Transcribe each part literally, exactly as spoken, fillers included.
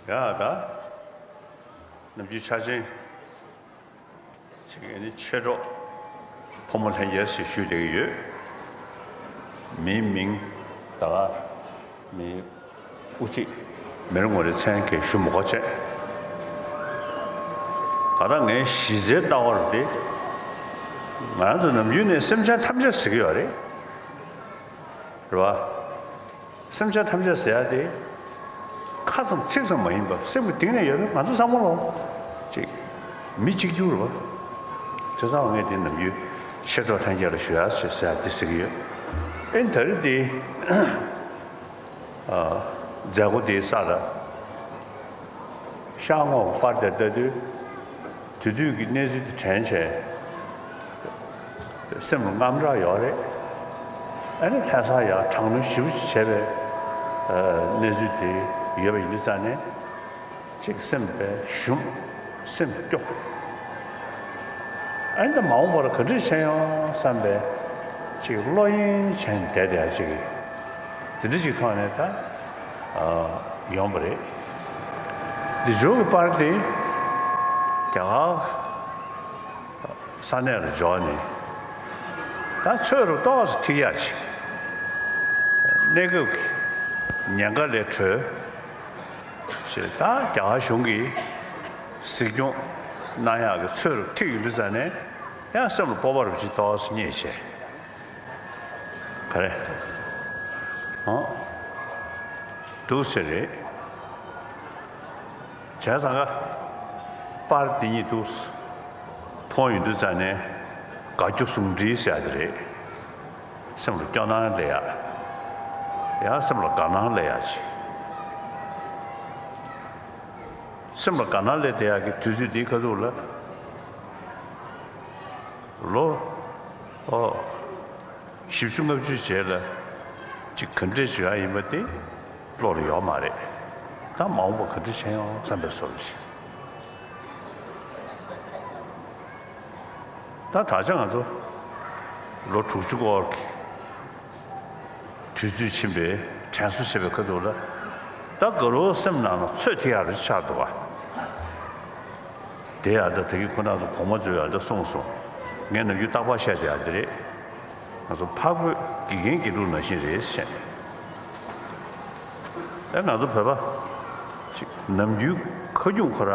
ཡ་ད། ནམ་རྒྱུན་ཆ་ཆེན་ཅིག་ཨ་ནི་མཆེད་གྲོགས་ཕོ་མོ་ལྷན་རྒྱས་ཞེས་ཞུས་བསྡད་ཀྱི་ཡོད། མིའི་མིང་ད་ག་མིའི་དབུ་ཁྲིད་མི་རེ་ངོ་རེ་མཚན་གྱིས་ཞུ་མི་དགོས་བྱས། ག་ད་ངའི་གཞི་རྩའི་ལྟ་བ་རུ་དེ། ང་རང་ཚོ་ནམ་རྒྱུན་ནས་སེམས་ཅན་ཐམས་ཅད་ཟེར་གྱི་ཡོད་རེད། རེད་བ། སེམས་ཅན་ཐམས་ཅད་ཟེར་ཡ་དེ། ཁ་ཙམ་ཚིག་ཙམ་མ་ཡིན་པར་སེམས་ཀྱི་གཏིང་ནས་ཡོད་པས། ང་ཚོ་ཚང་མ་ལོ། ཅིག་མི་གཅིག་གྱུར་རེད་བ། བྱས་ཙང་ངས་དེ་ནམ་རྒྱུན་མཆེད་གྲོགས་ལྷན་རྒྱས་ལ་ཞུ་ཡ་ཞེས་ཟེར་ཡ་དེ་ཟེར་གྱི་ཡོད། ཨེ་ད་རེས་དེ། ཨ། མཛད་སྒོ་དེའི་ས་ལ་ཤར་ངོས་ཀྱི་པར་དེ་ལྟ་དུས། དེ་དུས་ཀྱི་གནས་ཚུལ་དེ་དྲན་བྱས། སེམས་ལ་དངངས་སྐྲག་ཡོད་རེད། ཨ་ནི་ལྷ་ས་ཡར་དྲག་གནོན་ཞེ་པོ་ཅིག་བྱས་པའི་ཨ་གནས་ཚུལ་དེ་ཡོད་པ་ཡིན་དུས་ཙང་ནས་ཅིག་སེམས་དཔའ་ཞུམ། སེམས་སྐྱོ། ཨ་ནི་ད་མ་འོངས་པར་ག་འདྲ་བྱས་ཡོང་བསམ་པའི་ཅིག་བློ་གཡེང་བྱས་ནས་བསྡད་བསྡད་ཡ་ཅིག་དེ་འདྲ་ཅིག་ཐོག་ནས་ད་ཨ་ཡོང་བ་རེད། འདི་ཇོ་གི་པར་དེ་རྒྱ་གར་ས་གནས་ལ་འབྱོར་ནས། ད་ཚོད་རུ་ཏོག་ཙམ་ཐིག་ཡག་ཅིག་གནས་སྐབས་ཀྱི་ཉེན་ཁ་ལས་གྲོལ་ཞེས། ད་རྒྱ་གར་གཞུང་གིས་གཟིགས་སྐྱོང་གནང་ཡག་གི་ཚོད་རུ་ཐིག་ཡོང་དུས་ཙང་ནས། ཡང་སེམས་ལ་སྤོབས་པ་རུ་ཅིག་ཏོག་ཙམ་རྙེད་བྱས། ག་རེ། ཨང་། འདུག་སེ་རེད། བྱས་ཙང་ཀ་པར་འདི་གཉིས་འདུག་སེ་མཐོང་ཡོང་དུས་ཙང་ནས། དགའ་སྐྱོ་ཟུང་འབྲེལ་ཟེར་ཡ་དེ་རེད། སེམས་ལ་སྐྱོ་སྣང་སླེབས་ཡ། ཡང་སེམས་ལ་དགའ་སྣང་སླེབས་ཡ་ཅིག་སེམས་ལ་དགའ་སྣང་སླེབས་བསྡད་ཡག་གི་དུས་ཚོད་འདིའི་ཁ་ཐུག་ལ། ལོ། ཨོ། བཞི་བཅུ་ལྔ་བཅུ་རྗེས་ལ་ཅིག་ག་འདྲས་བྱུང་ཡ་ཡིན་པ་དེ་བློ་ལ་ཡོད་མ་རེད། ད་མ་འོངས་པ་ག་འདྲས་བྱས་ཡོང་བསམ་པའི་བཟོ་འདྲ་ཞིག་ད་ད་ཆ་ང་ཚོ་ལོ་དྲུག་ཅུ་སྐོར་གྱི་དུས་ཚོད་ཕྱིན་པའི་དྲན་གསོ་བྱེད་པའི་ཁ་ཐུག་ལ། ད་དགའ་རོགས་སེམས་ནང་ལ་ཚོད་ཐིག་ཡག་རུ་ཆགས་འདུག་ག་དེ་ཡང་ད་ད་གིན་ཁོ་རང་ཚོ་གོང་མ་ཚོས་ཡང་ད་གསུངས་སོང་། ངས་ནམ་རྒྱུན་རྟག་པར་བཤད་བསྡད་ཡག་འདི་རེད། ང་ཚོ་འཕགས་བོད་དགེ་རྒན་དགེ་ཕྲུག་ནང་བཞིན་རེད་བཤད། ཨེ་ང་ཚོ་བོད་པ་ཅིག་ནམ་རྒྱུན་ཁ་རྒྱུན་ཁོ་ར་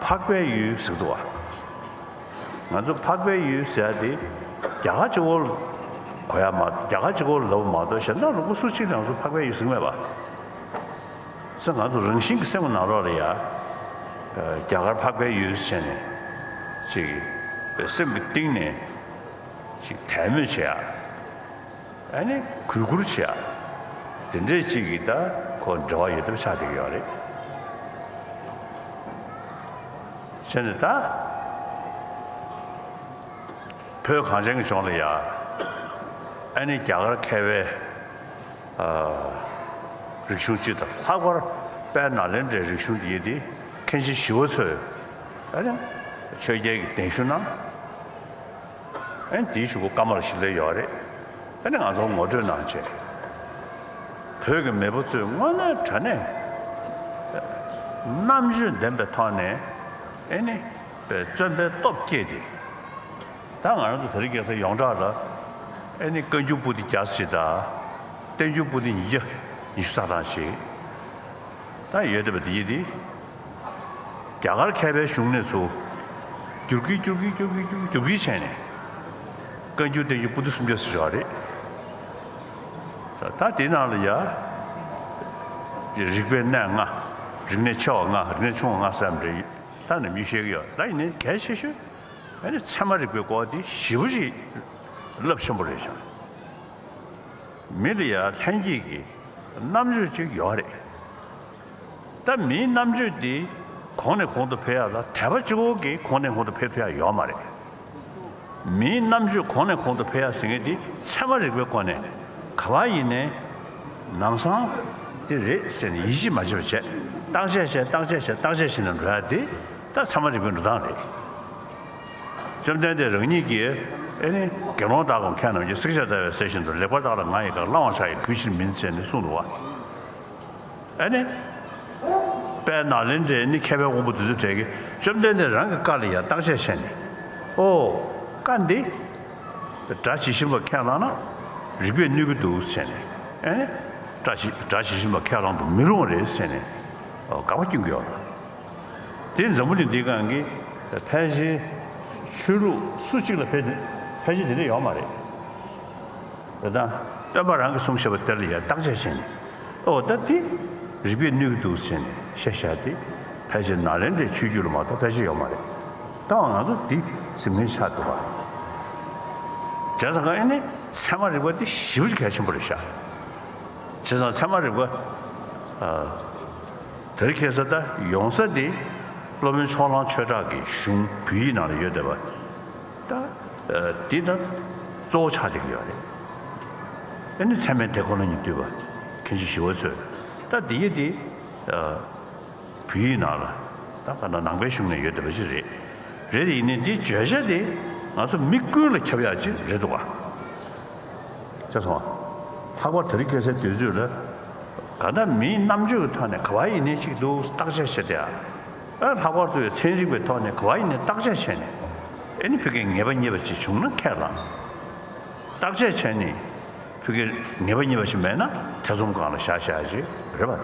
འཕགས་པའི་ཡུལ་ཟེར་གི་འདུག་བ། ང་ཚོ་འཕགས་པའི་ཡུལ་ཟེར་ཡ་དེ་རྒྱ་གར་གཅིག་པོ་གོ་ཡ་མ། རྒྱ་གར་གཅིག་པོ་ལབ་མ་གཏོགས་གཞན་དག་ལུང་པ་སུ་གཅིག་ལ་ང་ཚོ་འཕགས་པའི་ཡུལ་ཟེར་གི་མེད་པ། ས་ང་ཚོ་རང་བཞིན་གྱི་སེམས་ནང་ལོགས་ལ་ཡ། རྒྱ་གར་འཕགས་པའི་ཡུལ་ཟེར་ནས་ཅིག་སེམས་ཀྱི་གཏིང་ནས་ཅིག་དད་མོས་བྱེད་ཡ། ཨ་ནི་གུས་བཀུར་བྱེད་ཡ། དེ་འདྲས་ཅིག་གི་ད་ཁོ་འབྲེལ་བ་ཡོད་ཐབས་ཆགས་བསྡད་ཀྱི་ཡོད་རེད། བྱས་ནས་ད་བོད་གངས་ཅན་གྱི་ལྗོངས་ལ་ཡ། ཨ་ནི་རྒྱ་གར་མཁས་པའི་ཨ་རིག་གཞུང་སྤྱི་དང་། ལྷག་པར་དཔལ་ནཱ་ལེནྡྲའི་རིག་གཞུང་འདི་ཡི་དེ་མཁན་ཆེན་ཞི་བ་འཚོས་ཨ་ནི་ཆོས་རྒྱལ་གྱི་གདན་ཞུ་གནང་། ཨ་ནི་དེའི་གཞུག་གུ་ཀ་མ་ལ་ཤི་ལའི་ཡོད་རེད། ཨ་ནི་ང་ཚོར་ངོ་སྤྲོད་གནང་བྱས། བོད་ཀྱི་མེས་པོ་ཚོས་དངོས་གནས་དྲང་གནས་རྣམ་དཔྱོད་ལྡན་པའི་ཐོག་ནས་ཨ་ནི་བཙོན་པའི་སྟོབས་བསྐྱེད་དེ། ད་ང་རང་ཚོ་དེ་རིང་ཁ་སང་ཡོངས་གྲགས་ལ་ཨ་ནི་བཀའ་འགྱུར་པོ་ཏི་བརྒྱ་ཙམ་ཞིག་དང་། བསྟན་འགྱུར་པོ་ཏི་ཉིས་བརྒྱ་ཉི་ཤུ་རྩ་གྲངས་ཤིག་ད་ཡོད་བསྡད་པ་དེ་ཡིན་ཏེ། རྒྱ་གར་མཁས་པའི་གཞུང་ནས་ཚུར་བསྒྱུར་གྱིན་བསྒྱུར་གྱིན་བསྒྱུར་གྱིན་བསྒྱུར་གྱིན་བསྒྱུར་གྱིན་བྱས་ནས། བཀའ་འགྱུར་བསྟན་འགྱུར་པོ་ཏི་སུམ་བརྒྱ་ཙམ་ཞིག་ཡོད་རེད། ད་དེའི་ནང་ལ་ཡ། རིག་པའི་གནས་ལྔ། རིག་གནས་ཆེ་བ་ལྔ། རིག་གནས་ཆུང་བ་ལྔ་ཟེར་ཡ་རེད། ད་ནི་མི་ཤེས་ཀྱི་ཡོད། ད་ཡིན་ནའི་གལ་ཆེ་ཤོས་ཨ་ནི་ཚད་མ་རིག་པའི་སྐོར་དེ་ཞེ་པོ་ཅིག་རླབས་ཆེན་པོ་རེད་ཤག་མི་ལ་ཡ་ལྷན་སྐྱེས་ཀྱི་རྣམ་དཔྱོད་ཅིག་ཡོད་རེད། ད་མིའི་རྣམ་དཔྱོད་འདི་གོང་ནས་གོང་དུ་འཕེལ་ཡ་ལ་དད་པ་གཅིག་པོ་གིས་གོང་ནས་གོང་དུ་འཕེལ་ཐུབ་ཡ་ཡོད་མ་རེད། མིའི་རྣམ་དཔྱོད་གོང་ནས་གོང་དུ་འཕེལ་ཡ་ཟེར་མཁན་འདི་ཚད་མ་རིག་པའི་སྒོ་ནས་ག་པར་ཡིན་ནའི་ལམ་སང་འདི་རེད་ཟེར་ནས་ཡིད་ཆེས་མ་བྱེད་པ་བྱས། བརྟག་དཔྱད་བྱས། བརྟག་དཔྱད་བྱས། བརྟག་དཔྱད་བྱས་ནས་འགྲོ་ཡ་འདི་ད་ཚད་མ་རིག་པའི་འགྲོ་སྟངས་རེད། བཅོམ་ལྡན་འདས་རང་ཉིད་ཀྱིས་ཨེ་ནི། དགེ་སློང་དག་གམ་མཁས་རྣམས་ཀྱིས། བསྲེགས་བཅད་བརྡར་བའི་གསེར་བཞིན་དུ། ལེགས་པར་བརྟགས་ལ་ང་ཡི་བཀའ། བླང་བར་བྱ་ཡི་གུས་ཕྱིར་མིན། ཟེར་ནས་གསུངས་འདུག་བ། ཨེ་ནི། དཔལ་ནཱ་ལེནྡྲའི་ནི་མཁས་པའི་དབང་པོ་དེ་ཚོ་གྲས་ཀྱིས་བཅོམ་ལྡན་འདས་རང་གི་བཀའ་ལ་ཡང་བརྟག་དཔྱད་བྱས་ནས། ཨོ། བཀའ་འདི་སྒྲ་ཇི་བཞིན་པ་ཁས་བླངས་ན་རིགས་པས་གནོད་ཀྱི་འདུག་ཟེར་ནས། ཨེ་ནི། སྒྲ་ཇི་སྒྲ་ཇི་བཞིན་པ་ཁས་བླངས་དུ་མི་རུང་བ་རེད་ཟེར་ནས། ཨོ། དགག་པ་སྐྱོན་གྱི་ཡོད་ལ། དེ་འཛམ་བུ་གླིང་འདིའི་སྒང་གི་ཕལ་ཆེར་ཆོས་ལུགས་སུ་གཅིག་ལ་ཕལ་ཕལ་ཆེར་དེ་འདྲ་ཡོད་མ་རེད། དེ་དང་སྟོན་པ་རང་གིས་གསུངས་བཞག་པ་དེ་ལ་ཡང་བརྟག་དཔྱད་བྱས་ནས། ཨོ། ད་དེ་རིགས་པས་གནོད་ཀྱི་འདུག་ཟེར་ནས་བཤད་བཞག་དེ་ཕལ་ཆེར་ནཱ་ལེནྡྲའི་ཆོས་བརྒྱུད་ལ་མ་གཏོགས་ཕལ་ཆེར་ཡོད་མ་རེད། ད་ང་ཚོ་འདི་གཟིགས་མཁན་ཆགས་འདུག་ག་བྱས་ཙང་ཨེ་ནི་ཚད་མ་རིག་པ་དེ་ཞེ་པོ་ཅིག་གལ་ཆེན་པོ་རེད་ཤག་བྱས་ཙང་ཚད་མ་རིག་པ། ཨ། དེ་རིང་ཁ་སང་ད་ཡོང་ས་དེ་སློབ་དཔོན་ཕྱོགས་གླང་ཆོས་གྲགས་ཀྱི་གཞུང་བོད་ཡིག་ནང་ལ་ཡོད་བསྡད་པ། ད། ཨ། འདི་ད་གཙོ་བོ་ཆགས་བསྡད་ཀྱི་ཡོད་རེད། ཨ་ནི་ཚད་མའི་དེ་ཁོ་ན་ཉིད་བསྡུས་པ། མཁན་ཆེན་ཞི་བ་འཚོས། ད་འདི་ཡི་འདི། ཨ། བོད་ཡིག་ནང་ལ་ད་ག་ན་ནང་པའི་གཞུང་ནས་ཡོད་བསྡད་པ་ཞིག་རེད། རེད་དེ་ཡིན་ནའི་འདི་བརྗོད་བྱ་དེ་ང་ཚོ་མི་ཀུན་ལ་ཁྱབ་ཡག་ཅིག་རེད་འདུག་ག་ཅེས་སོང་། ལྷག་པར་དེ་རིང་ཁ་སང་དུས་ཚོད་ལ། ག་ད་མིའི་རྣམ་དཔྱོད་ཀྱི་ཐོག་ནས་ག་བ་ཡིན་ནའི་གཅིག་འདུག་བརྟག་དཔྱད་བྱེད་དེ། ཨ། ལྷག་པར་དུ་ཡང་ཚན་རིག་པའི་ཐོག་ནས་ག་བ་ཡིན་ནའི་བརྟག་དཔྱད་བྱས་ནས། ཨེ་ནི་ཕ་གིའི་ངེས་པ་རྙེད་པ་ཅིག་བྱུང་ན་ཁས་བླངས། བརྟག་དཔྱད་བྱས་ནས་ཕ་གིའི་ངེས་པ་རྙེད་པ་ཞིག་མེད་ན་ཐེ་ཚོམ་སྒང་ལ་བཞག་བཞག་ཅིག་རེད་པ་ད།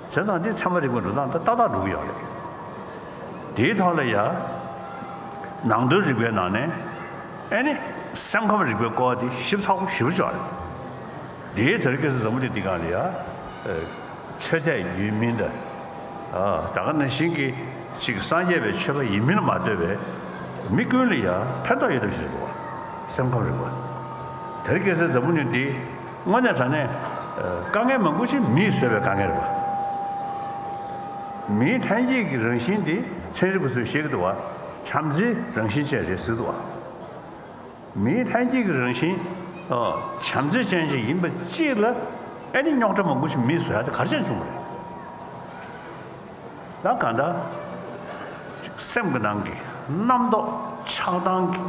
བྱས་ཙང་འདི་ཚད་མ་རིག་པའི་འགྲོ་སྟངས་ད་ཏག་ཏག་འགྲོ་གི་ཡོད་རེད། དེའི་ཐོག་ལ་ཡ། ནང་དོན་རིག་པའི་ནང་ནས། ཨེ་ནི། སེམས་ཁམས་རིག་པའི་སྐོར་དེ་ཞིབ་ཚགས་པོ་ཞེ་པོ་ཅིག་ཡོད་རེད། དེའི་དེ་རིང་ཁ་སང་འཛམ་བུ་གླིང་འདི་སྒང་ལ་ཡ། ཨ། ཆོས་དད་ཡོད་མིན་དང་། ཨ། ད་ག་ནང་བཞིན་གྱི་ཅིག་སངས་རྒྱས་པའི་ཆོས་པ་ཡིན་མིན་ལ་མ་ལྟོས་པའི་མི་ཀུན་ལ་ཡ་ཕན་ཐོགས་ཡོད་ཐབས་ཤིག་རེད་འདུག་བ། སེམས་ཁམས་རིག་པ། དེ་རིང་ཁ་སང་འཛམ་བུ་གླིང་འདི་དངོས་གནས་དྲང་གནས། ཨ། དཀའ་ངལ་མང་པོ་ཞིག་མིས་བཟོས་པའི་དཀའ་ངལ་རེད་པ། མིའི་ལྷན་སྐྱེས་ཀྱི་རང་བཞིན་འདི་ཚན་རིག་པ་ཚོས་བཤད་ཀྱི་འདུག་བ། བྱམས་བརྩེའི་རང་བཞིན་ཅན་རེད་ཟེར་འདུག་བ། མིའི་ལྷན་སྐྱེས་ཀྱི་རང་བཞིན། ཨ། བྱམས་བརྩེ་ཅན་ཞིག་ཡིན་པ་གཅིག་ལ། ཨེ་ནི་རྙོག་དྲ་མང་པོ་ཞིག་མིས་བཟོ་ཡ་དེ་ག་རེ་བྱས་ནས་བྱུང་བ་རེད། ད་གང་ལྟར། སེམས་ཀྱི་ནང་གི་རྣམ་རྟོག་ཆགས་སྡང་གི་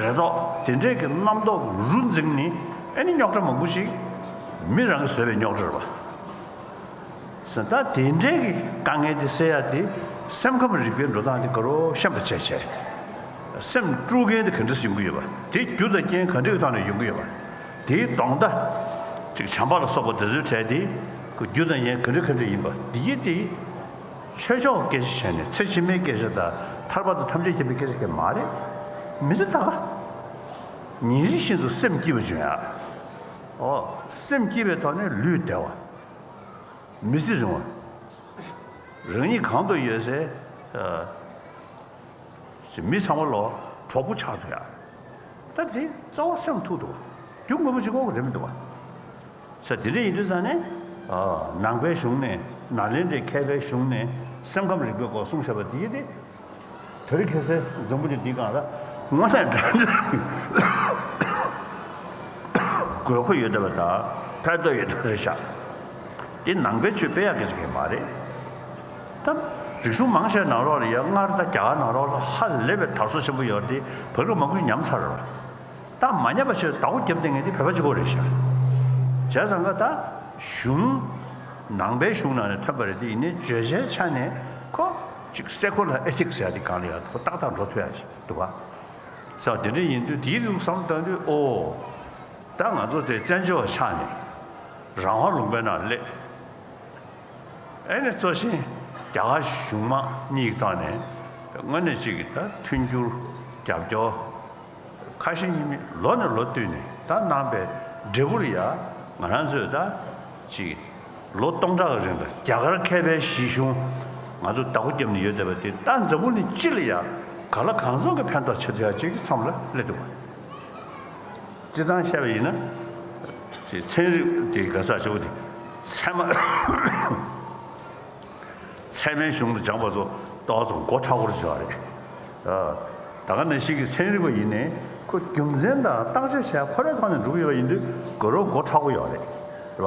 རེ་དོགས་དེ་འདྲས་ཀྱི་རྣམ་རྟོག་རུ་འཛིངས་ནས། ཨེ་ནི་རྙོག་དྲ་མང་པོ་ཞིག་མི་རང་གིས་བཟོས་པའི་རྙོག་དྲ་རེད་པ། ཟེར། ད་དེ་འདྲའི་གི་དཀའ་ངལ་དེ་སེལ་ཡ་དེ་སེམས་ཁམས་རིག་པའི་འགྲོ་སྟངས་དེ་ག་རོ་ཤེས་པ་བྱས་བྱས། སེམས་དཀྲུག་མཁན་དེ་ག་འདྲ་ཞིག་ཡོང་གི་ཡོད་པ། དེ་རྒྱུ་དང་རྐྱེན་ག་འདྲ་གི་ཐོག་ནས་ཡོང་གི་ཡོད་པ། དེའི་ལྡོག་ཟླ། ཅིག་བྱམས་པ་ལ་སོགས་པ་དེ་ཚོའི་གྲས་དེ་གི་རྒྱུ་དང་རྐྱེན་ག་འདྲ་ག་འདྲ་ཡིན་པ། འདི་ཡི་དེ་ཆོས་ཕྱོགས་སྐད་ཆ་བྱས་ནས་ཚེ་ཕྱི་མའི་སྐད་ཆ་དང་ཐར་པ་དང་ཐམས་ཅད་མཁྱེན་པའི་སྐད་ཆ་གང་མ་རེད། མི་ཚེ་ད་ག་ཉིན་རེ་བཞིན་དུ་སེམས་སྐྱིད་པ་བྱུང་ཡ། ཨོ། སེམས་སྐྱིད་པའི་ཐོག་ནས་ལུས་བདེ་བ། མི་ཚེ་རིང་བ། རང་ཉིད་གང་དུ་ཡོད་སའི། ཨ། མི་ཚང་མ་ལོ་གྲོགས་པོ་ཆགས་ཐུབ་ཡ། ད་དེ་རྩ་བ་སེམས་ཐུག་འདུག་རྒྱུ་དངོས་པོ་གཅིག་པོ་རེད་མི་འདུག་བ། ས་དེ་འདྲ་ཡིན་དུས་ཙང་ནས། ཨ། ནང་པའི་གཞུང་ནས་ནཱ་ལེནྡྲའི་མཁས་པའི་གཞུང་ནས་སེམས་ཁམས་རིག་པའི་སྐོར་གསུངས་བཞག་པ་དེ་ཡིན་ཏེ། དེ་རིང་ཁ་སང་འཛམ་བུ་གླིང་འདིའི་སྒང་ལ་དངོས་གནས་དྲང་གནས་དགོས་མཁོ་ཡོད་བསྡད་པ་དང་ཕན་ཐོགས་ཡོད་བསྡད་པ་རེད་ཤག་དེ་ནང་པའི་ཆོས་སྤེལ་ཡག་གི་ཅིག་མ་རེད། ད་རིག་གཞུང་མང་ཆེ་ནང་ལོགས་ལ་ཡ་སྔར་ད་རྒྱ་གར་ནང་ལོགས་ལ་ཧ་ལས་པའི་དར་སོ་ཆེན་པོ་ཡོད་རེད་དེ། བོད་སྐད་མང་པོ་ཞིག་ཉམས་ཚར་རེད་པ། ད་མ་ཉམས་པ་ཆེད་བདག་པོ་རྒྱབ་བསྡད་མཁན་དེ་བོད་པ་གཅིག་པོ་རེད་ཤག་བྱས་ཙང་ཀ་ད་གཞུང་། ནང་པའི་གཞུང་ནང་ནས་ཐོན་པ་རེད་དེ། ཡིན་ནའི་བརྗོད་བྱའི་ཆ་ནས་ཁོ་ཅིག་སེ་ཀོ་ལར་ཨེ་ཐིག་ཟེར་ཡ་དེ་སྒང་ལ་ཡ་ཁོ་ཏག་ཏག་འགྲོ་ཐུབ་ཡ་ཅིག་འདུག་ག་ས་དེ་འདྲ་ཡིན་དུས་དེའི་རིགས་བསམ་བློ་བཏང་དུས། ཨོ། ད་ང་ཚོ་དེ་བཙན་བྱོལ་བ་ཆགས་ནས་རང་དབང་ལུང་པའི་ནང་སླེབས། ཨེ་ནི་གཙོ་ཆེན་རྒྱ་གར་གཞུང་མང་གཉིས་ཀྱི་ཐོག་ནས་དངོས་གནས་གཅིག་གི་ད་མཐུན་འགྱུར་རྒྱབ་སྐྱོར། ཁ་ཞེ་གཉིས་མེད་ལོ་ནས་ལོ་བསྟུད་ནས་ད་གནང་པའི་འབྲས་བུ་ལ་ཡ། ང་རང་ཚོས་ད་ཅིག་ལོ་སྟོང་ཕྲག་གི་རིང་ལ་རྒྱ་གར་མཁས་པའི་གཞི་གཞུང་ང་ཚོ་བདག་པོ་བརྒྱབ་ནས་ཡོད་བསྡད་པ་དེ། ད་འཛམ་བུ་གླིང་སྤྱི་ལ་ཡ་གང་ལ་གང་འཚམ་གྱི་ཕན་ཐོགས་ཆེ་ཐུབ་ཡ་ཅིག་གི་མཚམས་ལ་སླེབས་འདུག་བ། སྤྱིར་བཏང་བཤད་པ་ཡིན་ན། ཅིག་ཚན་རིག་དེ་ག་ས་ཆེ་བོ་དེ་ཚད་མ། ཚད་མའི་གཞུང་དུ་སྦྱངས་པ་ཚོ་ཏོག་ཙམ་མགོ་མཁྲེགས་པོ་ཅིག་ཡོད་རེད། ཨ། ད་ག་ནང་བཞིན་གྱི་ཚན་རིག་པ་ཡིན་ནའི་ཁོ་རྒྱུ་མཚན་དང་བརྟག་དཔྱད་བྱས་ཁོ་རའི་ཐོག་ནས་འགྲོ་གི་ཡོད་པ་ཡིན་དུས་དགའ་རབ་མགོ་མཁྲེགས་པོ་ཡོད་རེད། རེད་པ།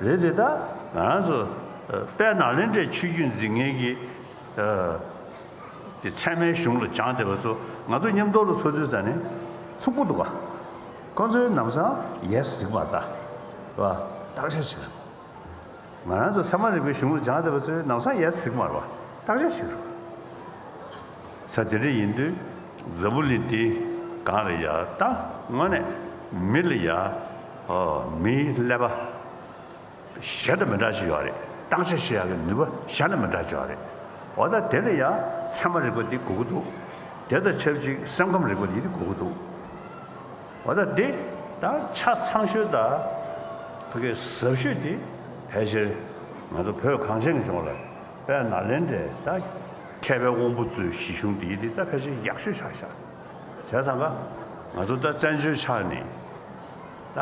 རེད་དེ། ད་ང་རང་ཚོ་དཔལ་ནཱ་ལེནྡྲའི་ཆོས་བརྒྱུད་འཛིན་མཁན་གྱི། ཨ། དེ་ཚད་མའི་གཞུང་ལ་སྦྱངས་བསྡད་པ་ཚོ་ང་ཚོ་མཉམ་དུ་ལ་ཚོགས་དུས་ཙ་ནས་ཚུགས་པོ་འདུག་ག་ཁོ་ཚོས་ལམ་སང་ཡེ་སི་ཟེར་གི་མ་རེད་ད། རེད་པ། བརྟག་དཔྱད་བྱས། ང་རང་ཚོ་ཚད་མ་རིག་པའི་གཞུང་ལ་སྦྱངས་བསྡད་པ་ཚོས་ནམ་སང་ཡལ་ཟིག་མ་རེད་བ། བརྟག་དཔྱད་བྱེད་རོགས། ས་དེ་འདྲ་ཡིན་དུས་འཛམ་བུ་གླིང་འདི་སྒང་ལ་ཡ་ད་དངོས་གནས་མི་ལ་ཡ་ཨོ་མིའི་ཀླད་པ་གཞན་དང་མི་འདྲ་ཞིག་ཡོད་རེད། བརྟག་དཔྱད་བྱེད་ཡག་གི་ནུས་པ་གཞན་དང་མི་འདྲ་ཞིག་ཡོད་རེད། འོ་ད་དེ་ལ་ཡ་ཚད་མ་རིག་པ་འདི་དགོས་ཀྱི་འདུག་དེ་དང་ཆབས་ཅིག་སེམས་ཁམས་རིག་པ་འདི་དགོས་ཀྱི་འདུག་འོ་ད་འདི་ད་ཆ་ཚང་ཤོས་དང་ཕ་གི་ཟབ་ཤོས་དེ་ཕལ་ཆེར་ང་ཚོ་བོད་གངས་ཅན་གྱི་ལྗོངས་ལ་དཔལ་ནཱ་ལེནྡྲའི་ད་མཁས་པའི་དབང་པོ་ཚོའི་གཞི་གཞུང་དེ་དེ་ད་ཕལ་ཆེར་ཡག་ཤོས་ཆགས་ཤག་བྱས་ཙང་ཀ་ང་ཚོ་ད་བཙན་བྱོལ་ཆགས་ནས་ད་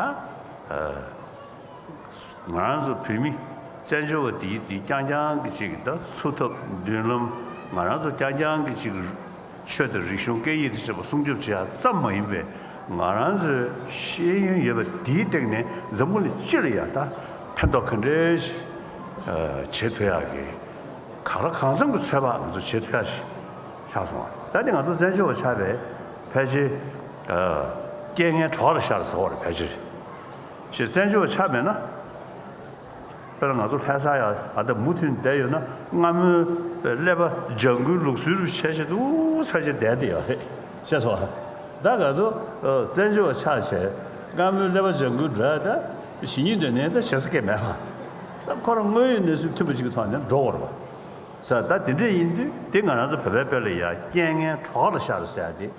ང་རང་ཚོ་བོད་མི་བཙན་བྱོལ་བ་དེ་དེ་རྐྱང་རྐྱང་གི་ཅིག་ད་འཚོ་ཐབས་མདུན་ལམ་ང་རང་ཚོ་རྐྱང་རྐྱང་གི་ཅིག་ཆོས་དང་རིག་གཞུང་སྐད་ཡིག་དེ་བྱས་པ་སྲུང་སྐྱོབ་བྱེད་ཡག་ཙམ་མ་ཡིན་པའི་ང་རང་ཚོའི་ཤེས་ཡོན་ཡོད་པ་དེའི་སྟེང་ནས་འཛམ་བུ་གླིང་སྤྱི་ལ་ཡང་ད་ཕན་ཐོགས་ག་འདྲ་ཞིག་བྱེད་ཐུབ་ཡག་གི་གང་ལ་གང་འཚམ་གྱི་ཚོད་དཔག་ང་ཚོ་བྱེད་ཐུབ་ཡག་ཞིག་ཆགས་སོང་བ། ད་དེ་ང་ཚོ་བཙན་བྱོལ་བ་ཆགས་པའི་ཕལ་ཆེར་རྐྱེན་ངན་གྲོགས་ལ་ཤར་ཟེར་བ་རེད་ཕལ་ཆེར། ཞེས་བཙན་བྱོལ་བ་ཆགས་མེད་ན། དཔེར་ན་ང་ཚོ་ལྷ་ས་ཡ་ཨ་ད་མུ་མཐུད་བསྡད་ཡོད་ན་སྔ་མོའི་ཀླད་པ་ལྗང་ཁུའི་ལུགས་སྲོལ་རུ་བྱས་བྱས་འདུག་ཕལ་ཆེར་བསྡད་དེ་ཡོད་རེད་ཤེས་སོང་། ད་ང་ཚོ་བཙན་བྱོལ་བ་ཆགས་བྱས་སྔ་མོའི་ཀླད་པ་ལྗང་ཁུའི་འགྲོ་ཡ་ད་གཞི་ཉིད་འདོད་ནས་ད་བྱེད་ས་སྐད་མེད་པ། ད་ཁོ་རང་དངོས་ཡོད་གནས་ཚུལ་མཐུན་པ་ཅིག་གི་ཐོག་ནས་འགྲོ་བར་བ། ས་ད་དེ་འདྲས་ཡིན་དུས་དེ་ང་རང་ཚོ་བོད་པའི་དཔེ་ལ་ཡ་རྐྱེན་ངན་གྲོགས་ལ་ཤར་ཟེར་ཡ་དེ།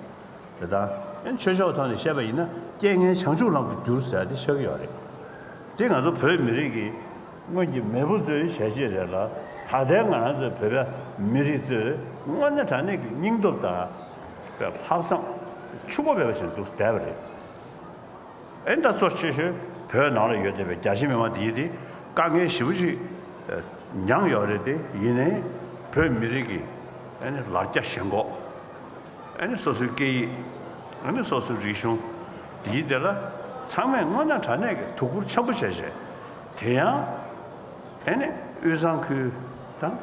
རེད་ད། ཨ་ནི་ཆོས་ཕྱོགས་ཐོག་ནས་བཤད་པ་ཡིན་ན་རྐྱེན་ངན་བྱང་ཆུབ་ལམ་དུ་བསྒྱུར་ཟེར་ཡ་དེ་ཆགས་ཀྱི་ཡོད་རེད། དེ་ང་ཚོ་བོད་མི་རིགས་ཀྱི་སྔོན་གྱི་མེས་པོ་ཚོའི་བྱས་རྗེས་རེད་ལ། ད་ལྟའི་ང་རང་ཚོའི་བོད་པའི་མི་རིགས་ཚོས་དངོས་གནས་དྲང་གནས་ཀྱི་སྙིང་སྟོབས་དང་། ལྷག་བསམ་ཕྱུག་པོ་མེད་པ་བྱས་འདུག་བསྡད་པ་རེད། ཨེ་ད་གཙོ་ཆེ་ཤོས་བོད་ནང་ལ་ཡོད་བསྡད་པའི་རྒྱ་ཆེ་མི་མང་དེ་ཡིན་ཏེ་དཀའ་ངལ་ཞེ་པོ་ཅིག་མྱངས་ཡོད་རེད་དེ། ཡིན་ནའི་བོད་མི་རིགས་ཀྱི་ཨ་ནི་ལ་རྒྱ་ཞེན་ཁོག་ཨ་ནི་སོ་སོའི་སྐད་ཡིག་ཨ་ནི་སོ་སོའི་རིག་གཞུང་དེའི་དེ་ལ་ཚང་མས་དངོས་གནས་དྲང་གནས་ཀྱི་ཐུགས་ཁུར་ཆེན་པོ་བྱས་བྱས། དེ་ཡང་ཨ་ནི་དབུས་གཙང་ཁུལ་དང་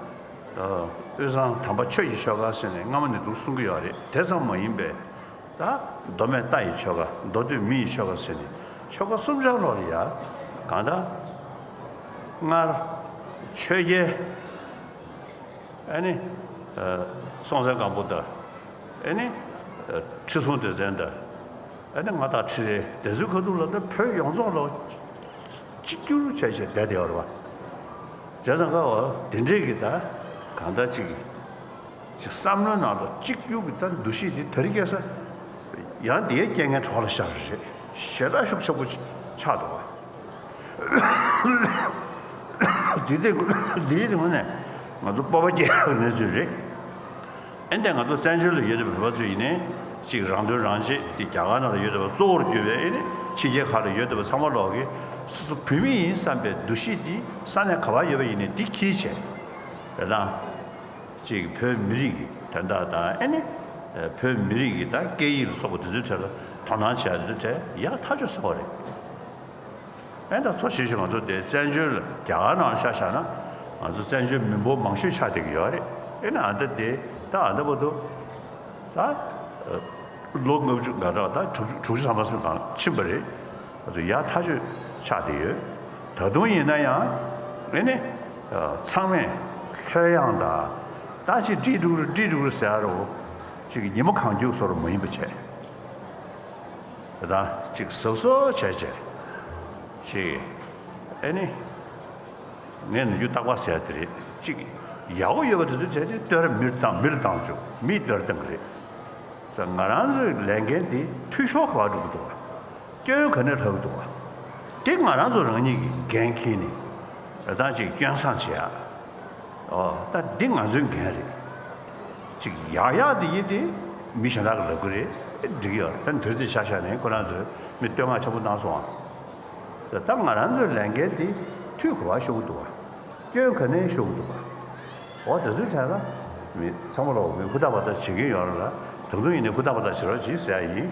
དབུས་གཙང་དམ་པ་ཆོས་ཀྱི་ཆོལ་ཁ་ཟེར་ནས་སྔ་མོ་ནས་འདུག་གསུང་གི་ཡོད་རེད། དེ་ཙམ་མ་ཡིན་པའི། ད་མདོ་སྨད་རྟ་ཡི་ཆོལ་ཁ། མདོ་སྟོད་མི་ཡི་ཆོལ་ཁ་ཟེར་ནས་ཆོལ་ཁ་གསུམ་ཆར་ལོག་ལ་ཡ་གང་ལྟར་སྔར་ཆོས་རྒྱལ་ཨ་ནི་སྲོང་བཙན་སྒམ་པོ་དང་། ཨ་ནི་ཁྲི་སྲོང་ལྡེ་བཙན་དང་། ཨ་ནི་མངའ་བདག་ཁྲི་རལ་དེ་ཚོའི་ཁ་ཐུག་ལ་ད་བོད་ཡོངས་རྫོགས་ལ་གཅིག་གྱུར་བྱས་བྱས་བསྡད་བསྡད་ཡོད་རེད་བ། བྱས་ཙང་ཀ་བ་དེ་འདྲས་ཀྱི་ད་གང་ལྟར་ཅིག་ཅིག་བསམ་བློའི་ནང་ལ་གཅིག་གྱུར་གྱི་ད་འདུ་ཤེས་འདི་དེ་རིང་ཁ་སང་ཡང་དེའི་རྐྱེན་ངན་གྲོགས་ལ་ཤར་རེད། ཞེ་དྲག་ཤུགས་ཆེན་པོ་ཆགས་འདུག་བ། འདི་དེ་འདིའི་དེ་ངོས་ནས་ང་ཚོ་སྤོབས་པ་སྐྱེ་ཡག་གནས་ཚུལ་རེད། ཨེ་འདྲ་ང་ཚོ་བཙན་བྱོལ་ལ་ཡོད་བསྡད་པའི་བོད་པ་ཚོ་ཡིན་ནའི་གཅིག་རང་དོན་རང་གཅེས་དེ་རྒྱ་གར་ནང་ལ་ཡོད་བསྡད་པ་གཙོ་བོར་གྱུར་པའི་ཨེ་ནི་ཕྱི་རྒྱལ་ཁག་ལ་ཡོད་བསྡད་པ་ཚང་མ་ལོག་གིས་སོ་སོ་བོད་མི་ཡིན་བསམ་པའི་འདུ་ཤེས་འདི་ས་གནས་ག་པར་ཡོད་པ་ཡིན་ནའི་འདི་འཁྱེར་བྱས། རེད་དང་། གཅིག་བོད་མི་རིགས་ཀྱི་དོན་དག་དང་ཨེ་ནི། བོད་མི་རིགས་ཀྱི་ད་སྐད་ཡིག་ལ་སོགས་པ་དེ་ཚོའི་གྲས་ལ་དོ་སྣང་བྱས་དེ་ཚོའི་གྲས་ཡག་ཐག་ཆོད་ཚ་བ་རེད། ཨེ་ད་གཙོ་ཆེ་ཤོས་ང་ཚོ་དེ་བཙན་བྱོལ་རྒྱ་གར་ནང་ཆ་བཞག་ན་ང་ཚོ་བཙན་བྱོལ་མི་འབོར་མང་ཤོས་ཆགས་བསྡད་ཀྱི་ཡོད་རེད། ཨེ་ན་ཨ་ད་དེ་ད་ཨ་ད་བར་དུ་ད་ལོ་ལྔ་བཅུ་ང་གྲངས་ད་དྲུག་ཅུ་དྲུག་ཅུ་ཐམ་པ་སོང་གང་ཕྱིན་པ་རེད། ཨ་ད་ཡག་ཐག་ཆོད་ཆགས་བསྡད་ཡོད། ད་དུང་ཡིན་ན་ཡང་ཨེ་ནི་ཚང་མས་ལྷོད་ཡངས་དང་ད་ཅིག་འགྲིག་འགྲོ་གི་རེད་འགྲིག་འགྲོ་གི་རེད་ཟེར་ཡ་རོ་ཅིག་ཉི་མ་གང་རྒྱུག་བཟོ་འདྲ་མ་ཡིན་པ་བྱས། དེ་དང་གཅིག་གཟབ་གཟབ་བྱས་བྱས་ཅིག་ཨེ་ནི་ངས་ནམ་རྒྱུན་རྟག་པར་ཟེར་ཡ་དེ་རེད། གཅིག་ཡག་པོ་ཡོད་པ་དེ་ཚོ་བྱས་ཏེ་བསྟོད་ར་མིར་བཏང་མིར་བཏང་བཅུག་མིས་བསྟོད་ར་བཏང་གི་རེད། ས་ང་རང་ཚོའི་ལས་འགན་འདི་འཐུས་ཤོར་ག་པར་འགྲོ་གི་འདུག་བ། སྐྱོན་ག་ནས་ལྷག་གི་འདུག་བ། དེ་ང་རང་ཚོ་རང་ཉིད་ཀྱི་འགན་འཁྱེར་ནས་ད་ཅིག་སྐྱོན་བསང་བྱེད་ཡ། ཨོ་ད་འདི་ང་ཚོའི་འགན་རེད། ཅིག་ཡག་ཡག་འདི་ཡིན་ཏེ་མི་གཞན་དག་གིས་ལབ་གི་རེད། འགྲིག་གི་ཡོད་རེད། ད་དེར་དེ་ཆ་བཞག་ནས་ཁོ་རང་ཚོས་མི་བསྟོད་བསྔགས་ཆེན་པོ་གནང་སོང་ཨ། ད་ང་རང་ཚོའི་ལས་འགན་འདི་འཐུས་ག་པར་ཤོར་གི་འདུག་བ། སྐྱོན་ག་ནས་ཤོར་གི་འདུག་བ། འོ་དེ་ཚོའི་གྲས་ལ་མི་ཚང་མ་ལོག་མི་ཧུར་ཐག་པ་ཐག་བྱེད་ཀྱི་ཡོད་རེད་ལ། ད་དུང་ཡིན་ནའི་ཧུར་ཐག་པ་ཐག་བྱེད་རོགས་གྱིས་ཟེར་ཡ་ཡིན།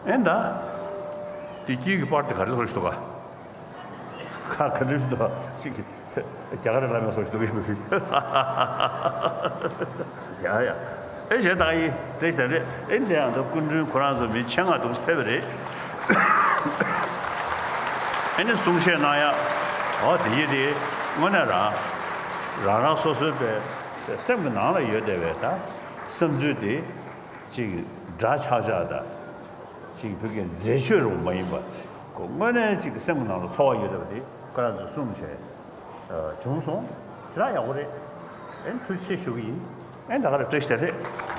ཨེ་ད། དེ་དཀྱིལ་གྱི་པར་དེ་ག་རེ་བཟོ་ཞིག་འདུག་ག་ཁ་ཁ་འདྲ་ཞིག་འདུག་ག་ཅིག་གི་རྒྱ་གར་བླ་མའི་བཟོ་ཞིག་འདུག་གི་མི་གི། ཡ་ཡ། ཨེ་གཞན་དག་ཡིན་དེ་ཞིག་དེ་རེད། ཨེ་འདི་ཡང་ད་སྐུ་མགྲོན་ཁོ་རང་ཚོ་མི་ཆེད་མངགས་འདུག་ཕེབས་པ་རེད། ཨེ་ནི་གསུང་བཤད་གནང་ཡ། འོ་དེ་ཡིན་དེ། དངོས་གནས་རང་རང་རང་སོ་སོའི་པའི་སེམས་ཀྱི་ནང་ལ་ཡོད་བསྡད་པའི་ད་བསམ་ཚུལ་དེ་ཅིག་འདྲ་ཆགས་ཆགས་དང་ཅིག་བོད་ཀྱི་མཛེས་ཆོས་རུ་མ་ཡིན་པ་ཁོ་དངོས་གནས་ཅིག་སེམས་ཀྱི་ནང་ལ་ཚོར་བ་ཡོད་བསྡད་པ་དེ་ཁོ་རང་ཚོས་གསུངས་བྱས་བྱུང་སོང་། ཞེ་དྲག་ཡག་པོ་རེད། ཨེ་ཐུགས་རྗེ་ཆེ་ཞུ་གི་ཡིན། ཨེ་ད་ག་རེ་བཀྲ་ཤིས་བདེ་ལེགས།